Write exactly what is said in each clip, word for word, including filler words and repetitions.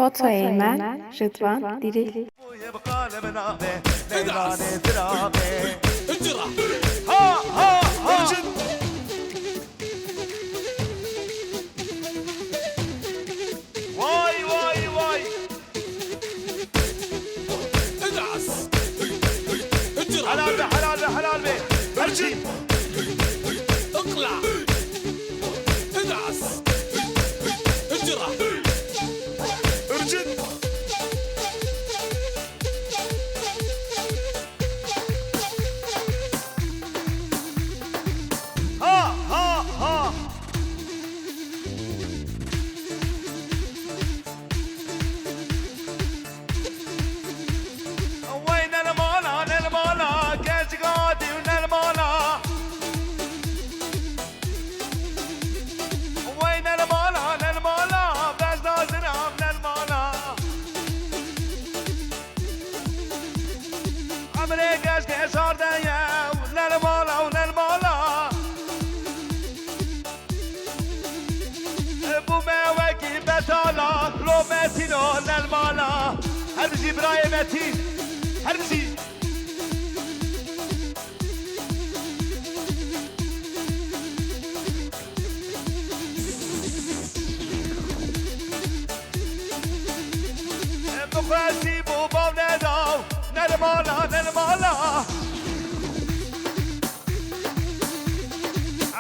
Fotoyê me ji van dîrê. Vay vay vay. Helal be, helal be, helal be. Ercin. Ercin. Ha ha ha. Wey ne li mala, ne li mala, keçika dîw ne li mala. Wey ne li mala, ne li mala, bejna zirav ne li mala. Emrê keşkê şardeye û ne li mala û ne li mala. Bû me wekî betala, lo Metîno ne li mala. Her bijî birayê Metîn. Her bijî. Mixwesî bû bav nedaw, ne li mala, ne li mala.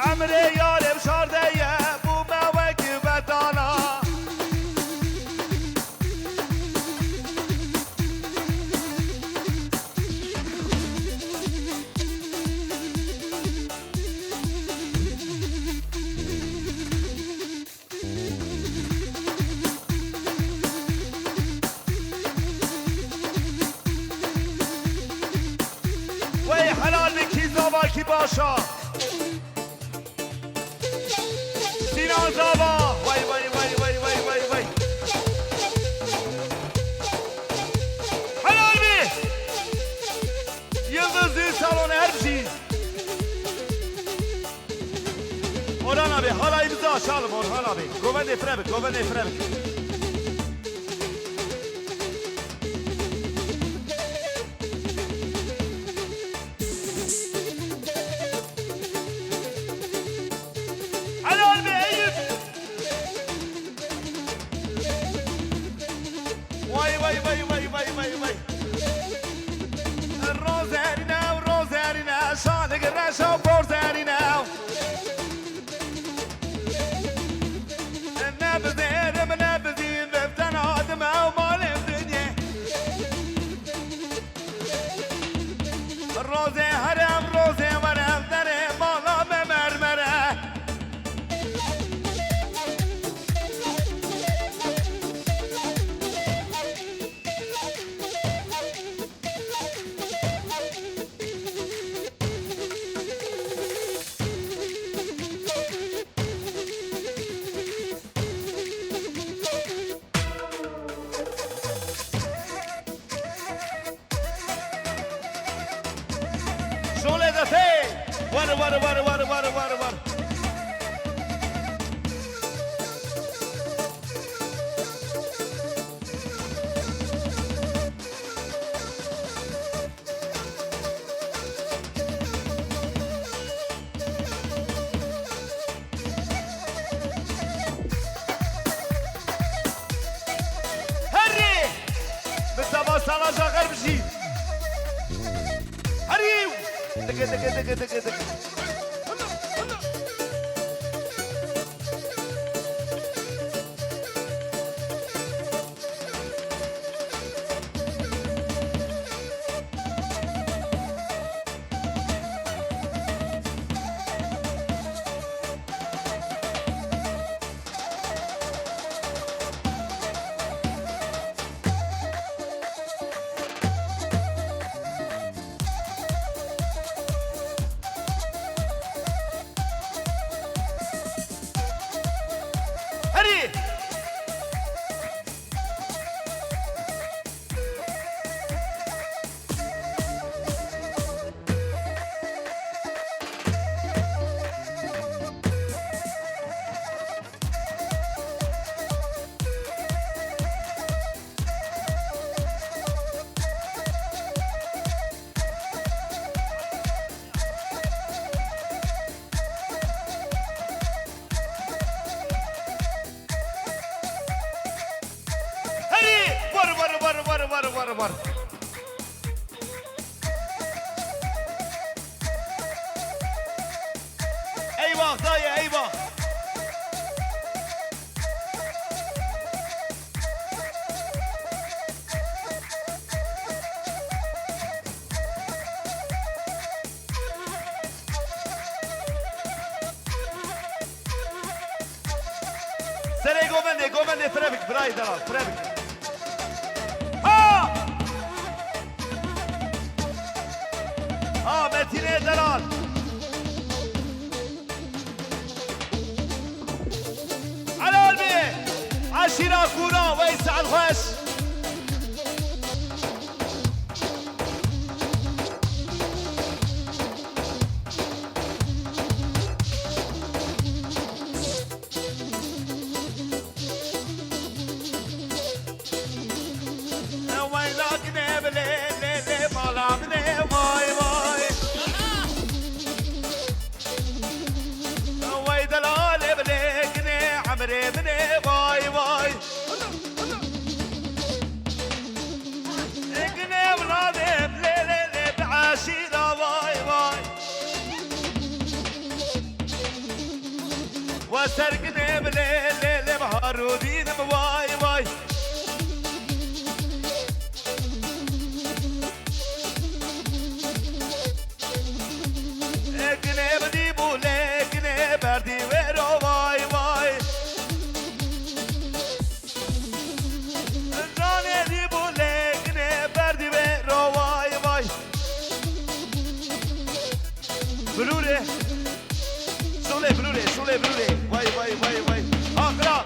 Emrê yarê şardeye, bû me wekî betala. Wey helal be kî zava kî başa. Sînan zava. Wey wey wey wey wey wey wey. Helal be. Yıldızlı salon her şey. Orhan abi, halayımızı açalım Orhan abi. Govende Frebik, Govende Frebik. Helal be Eyüp. Vay vay vay vay vay vay vay. Rozerine, rozerine, şalig reşo borzerine. Ne bizêrim, ne bizîn, veften adim ew malê dinyê. Rozê herem, rozê werem, derê mala me mermere. Şolê de tê. Ware, ware, ware. Herê! Bi teva sala jaxer bijî. Herî! Dike, dike, dike, dike, dike. War, war, war. Eyvah dayı, eyvah. Serê govendê, govendê, firevik, birayê delal, firevik. Ha! Ha, Metînê delal. Helal be! Eşîra Kûra, wey saet xweş. Wey lakinê bilê lê lê mala min ê, vay vay. Wey delalê bilê kinê emrê min ê, vay vay. Ê kinê evladê bilê lê lê bi eşîra, vay vay. We ser kinê bilê lê lê bi Harûdîn im, vay vay. Ê kinê bidî bû lê kinê berdî wê ro, vay vay. Canê dî bû lê kinê berdî wê ro, vay vay. Bilûrê. Şolê bilûrê, şolê bilûrê. Vay vay vay vay. Axira.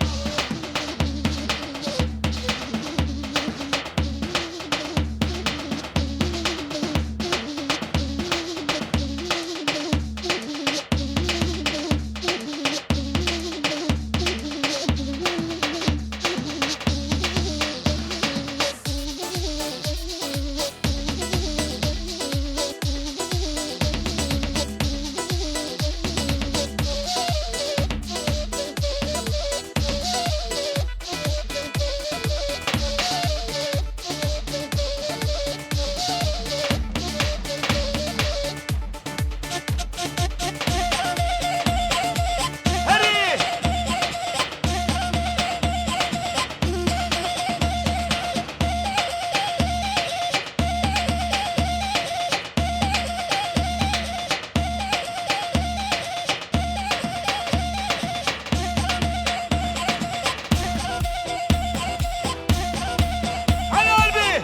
Helal be!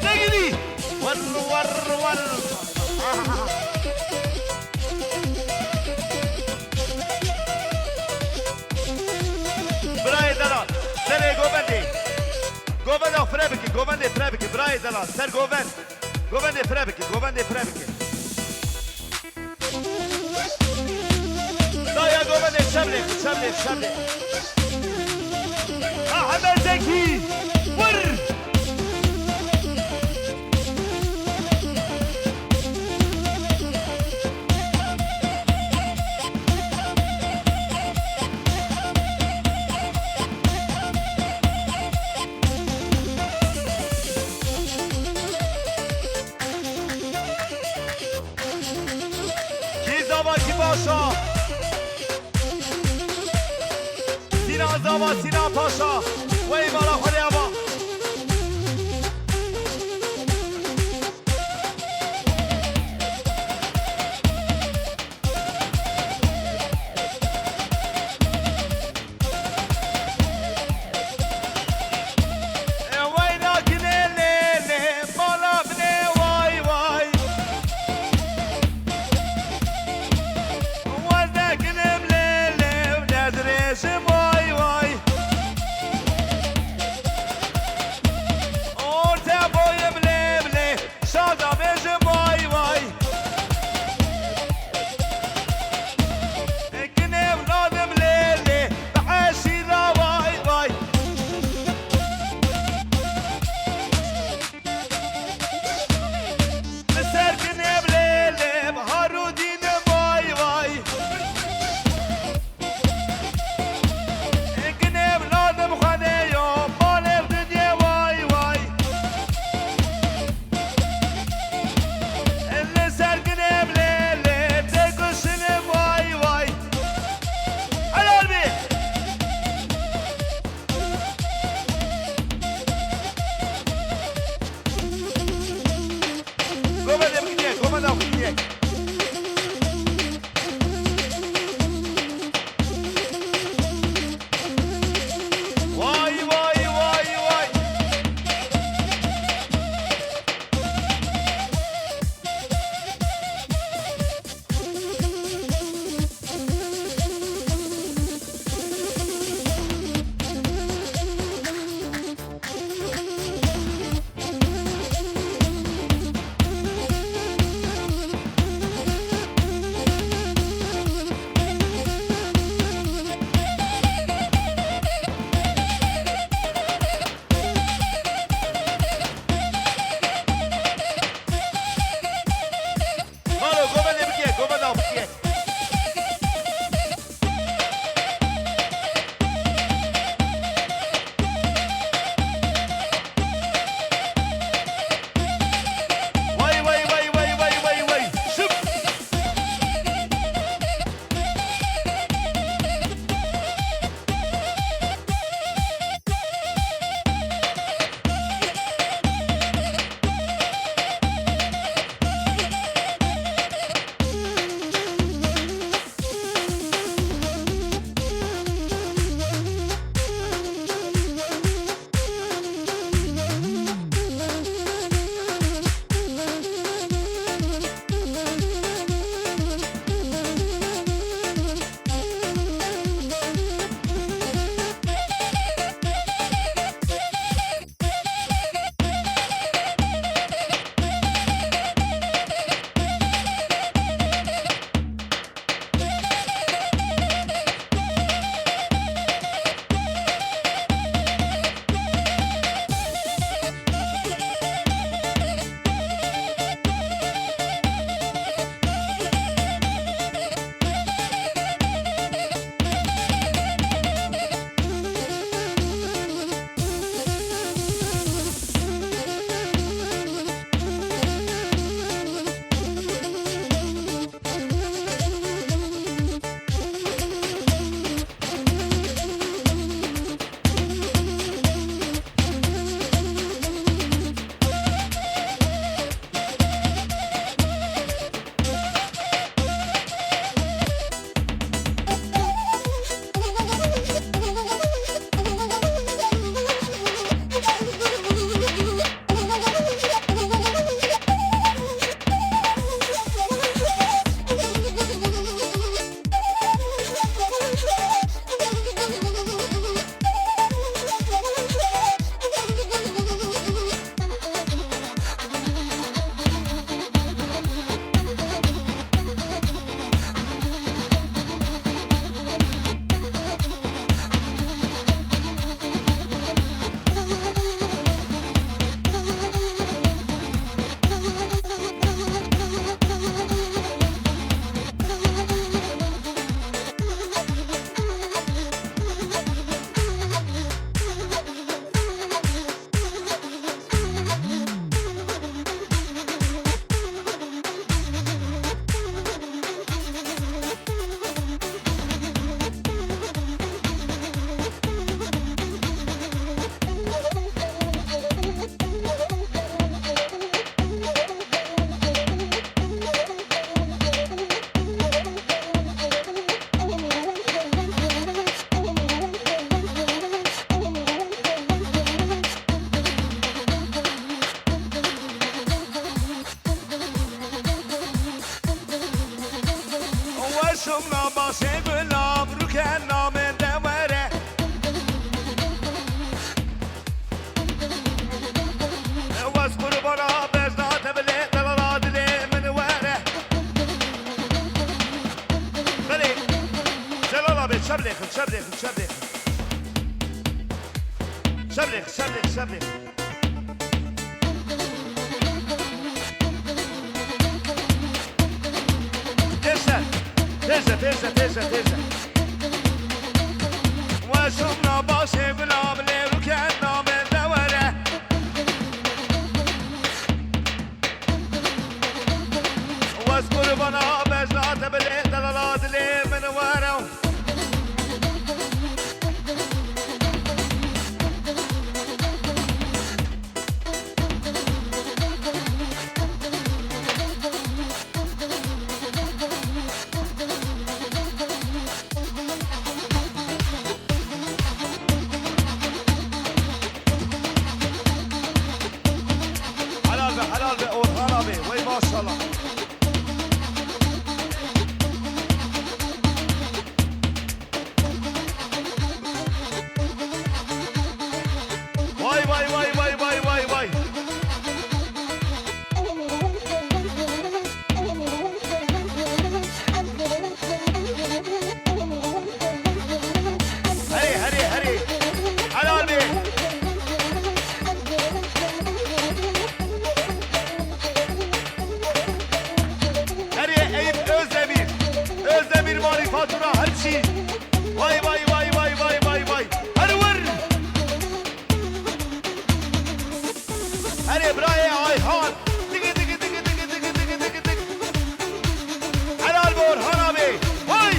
Negirî! War, war, war! Birayê delal, serê govendê. Govenda fire bike, govendê fire bike, birayê delal, ser govend. Govendê fire bike, govendê fire bike. Daya govendê çevlê, çevlê, çevlê. Ahmet Zeki, vur! Kî zava kî paşa? Sînan zava Sînan Paşa. Wey mala xwe de ava. Wey nakinê lê lê mala min ê, vay vay. Wez nekinim lê lê, ne dirêjim, vay vay. Seblêx, seblêx, seblêx. Têze, têze, têze, têze, têze. Weşumna başê gula bilê rûken nabê de were. Wez qurbana bejna te bilê delala dilê min were. Helal be, helal be, Orhan abi. Vay maşallah. Vay, vay, vay, vay, vay, vay, vay. Herê, herê, herê. Helal be. Herê Eyüp Özdemir. Özdemir marîfat û ra her çî. Vay, vay, vay, vay, vay, vay, vay. Her wir. Herê birayê Ayhan. Digi, digi, digi. Helal be Orhan abi. Vay.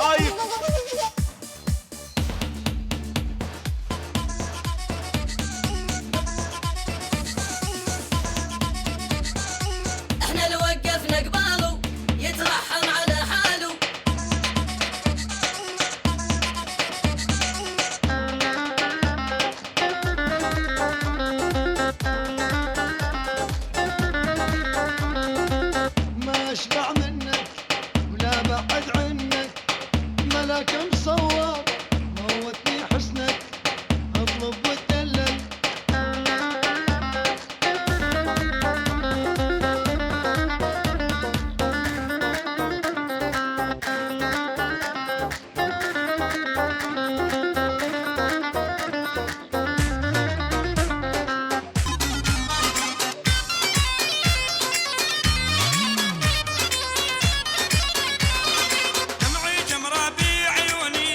Ay. احنا اللي وقفنا قباله يترحم على حاله. ما أشبع منك ولا بعد عنك، ملاك مصور موتني حسنك، أطلب وأتدلل. دمعي جمرة بعيوني.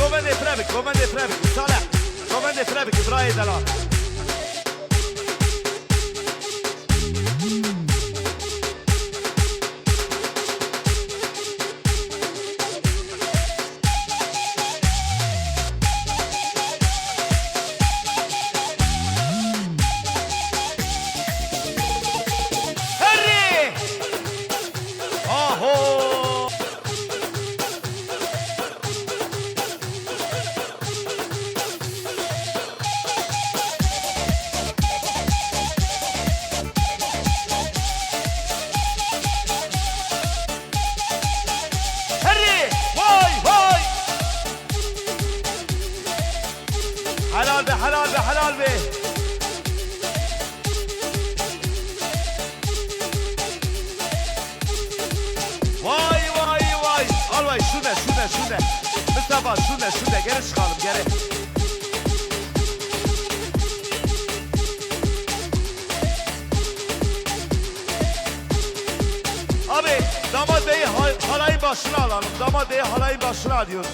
Govendê fireh bik, govendê fireh bik, Salih. Govendê fireh bik, birayê delal. Herê! Aho! Herê! Vay, vay! Helal be, helal be, helal be! Vay, vay, vay! Albay, şûne, şûne, şûne! Mistefa, şûne, şûne! Geri çıkalım, geri! Abi, damat beyi ha-, halayın başına alalım. Damat beyi halayın başına alıyoruz.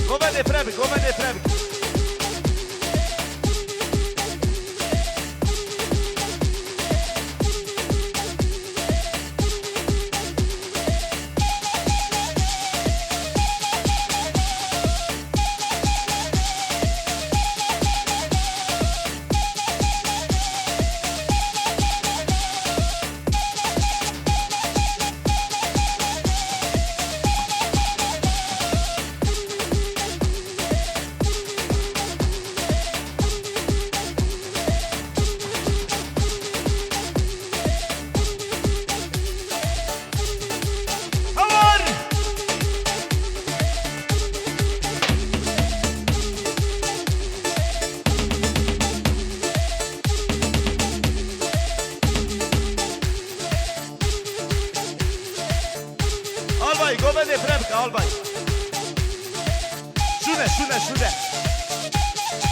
Govendê fireh bik, govendê fireh bik. Hawar! Albay, govendê fireh bike, albay. Şûne, şûne, şûne.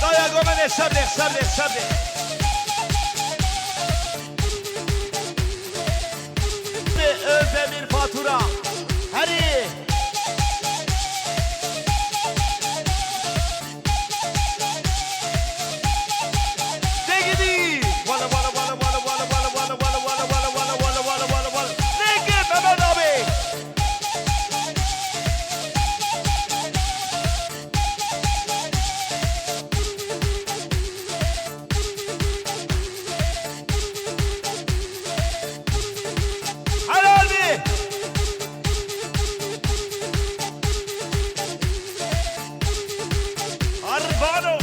Daya govendê şebrêx, şebrêx, şebrêx. Özdemir fatura. Herî. Degidî. Wala, wala, wala, wala. Neke Mehmet abi. Helal be! Arbano!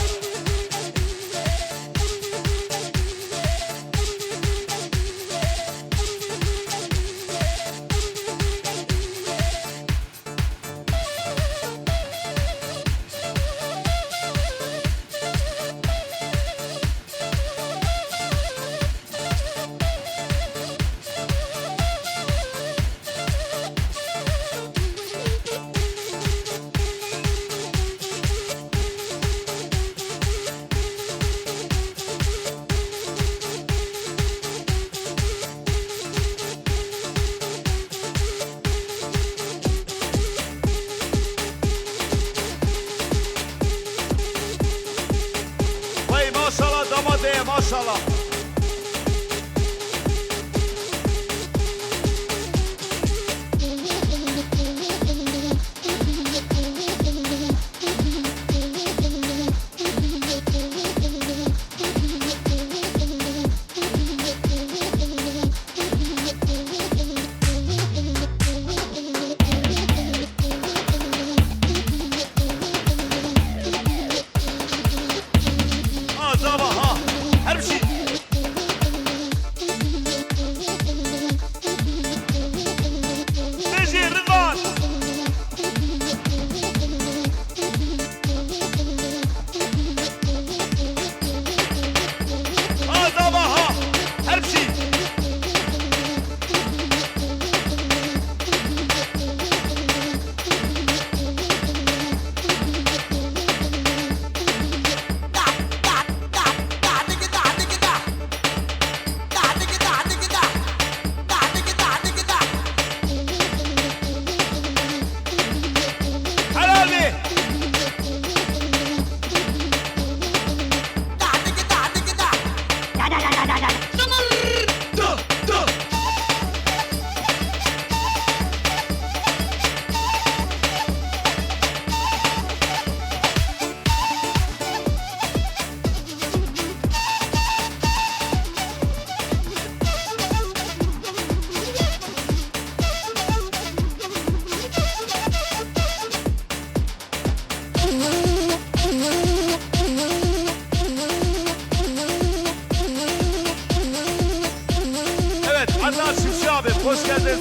Wey maşallah damat beye, maşallah. Acaba ha, her bir şey.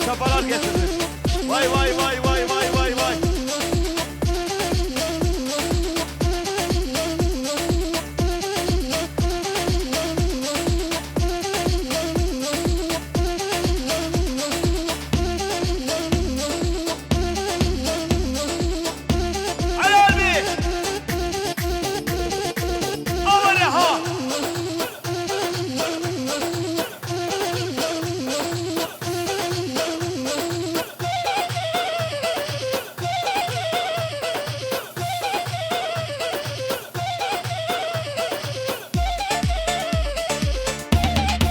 Sefalar getirdin. Vay, vay, vay, vay, vay, vay, vay. Helal be! Aman ha!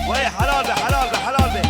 Wey helal be, helal be, helal be.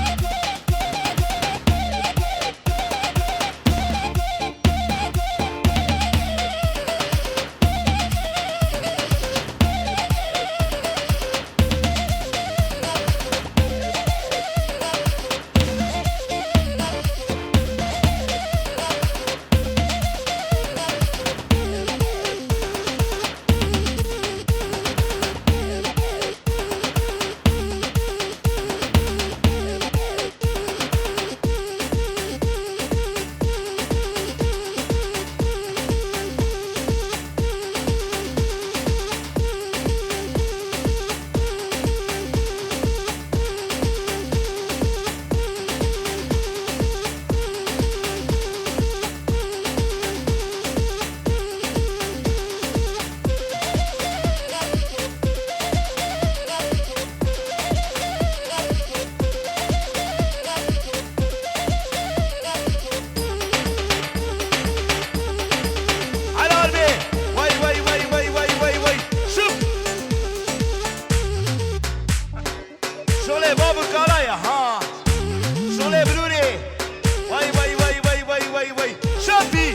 Helal be! Wey, wey, wey, wey, wey, wey, wey! Şıp! Şolê bav û kala ye, ha! Şolê birûnê! Wey, wey, wey, wey, wey, wey, wey! Şapî!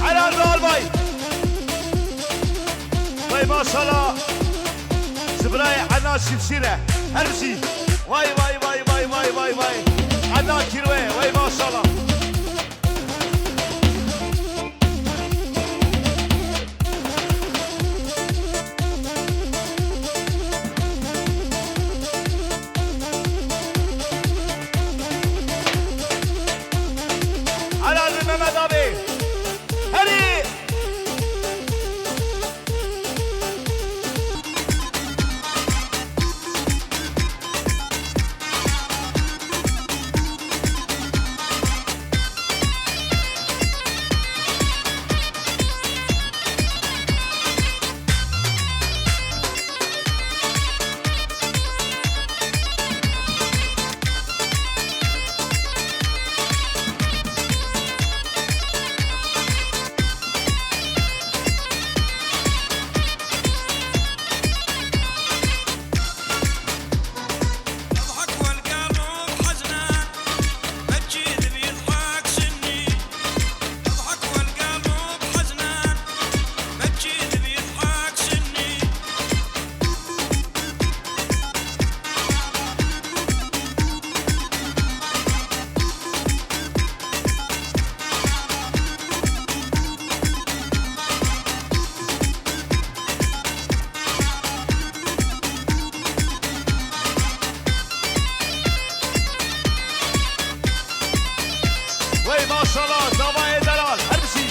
Helal be albay. Vay maşallah. Ji birayê Ednan Şîfşîr e. Her bijî. Vay, vay, vay, vay, vay, vay, vay. Ednan Kîrwe. Vay maşallah. Helal be Mehmet abi. Herî. Wey maşallah, davayê delal, her bijî.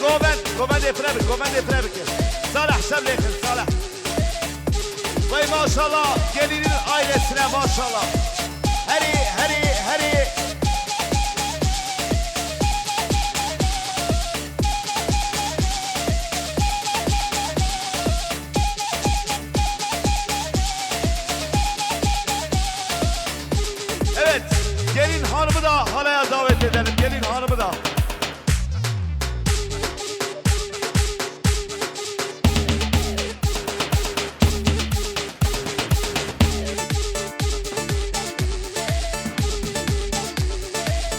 Govend, govendê fire bike, govendê fire bike. Salih, şev lêxin, Salih. Vay maşallah, gelinin ailesine maşallah. Herî, herî, herî. Evet, gelin hanımı da halaya davet edelim. Gelin hanımı da.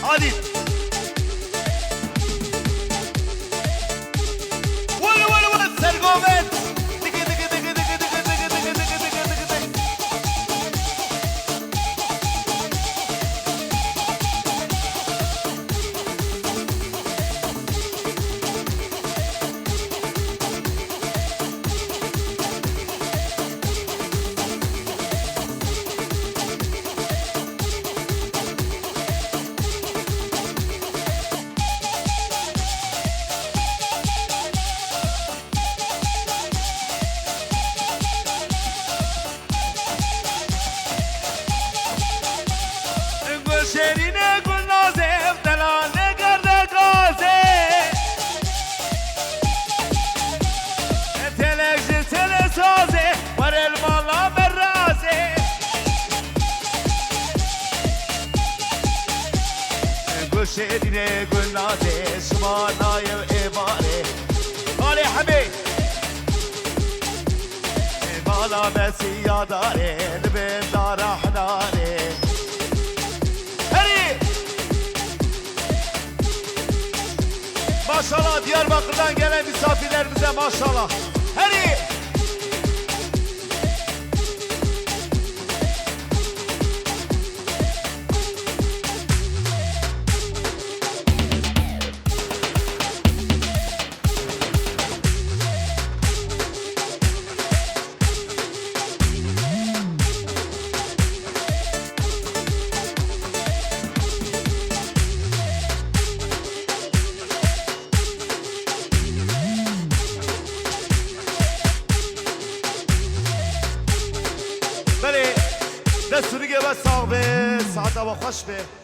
Hadi. Wele, wele, wele, Sergomet. Digi, digi, digi. Gul şêrînê gul nazê, ev delal nekarde gazê. Telek ji tele sazê, were li mala me razê. Gul şêrînê gul nazê, şima nayê êvarê. Alê hemê. Bala me siyadarê, li bin dara hinarê. Herî! Maşallah, Diyarbakır'dan gelen misafirlerimize maşallah. Herî! Belê, dest û nigê we sax be, saeta we xweş be.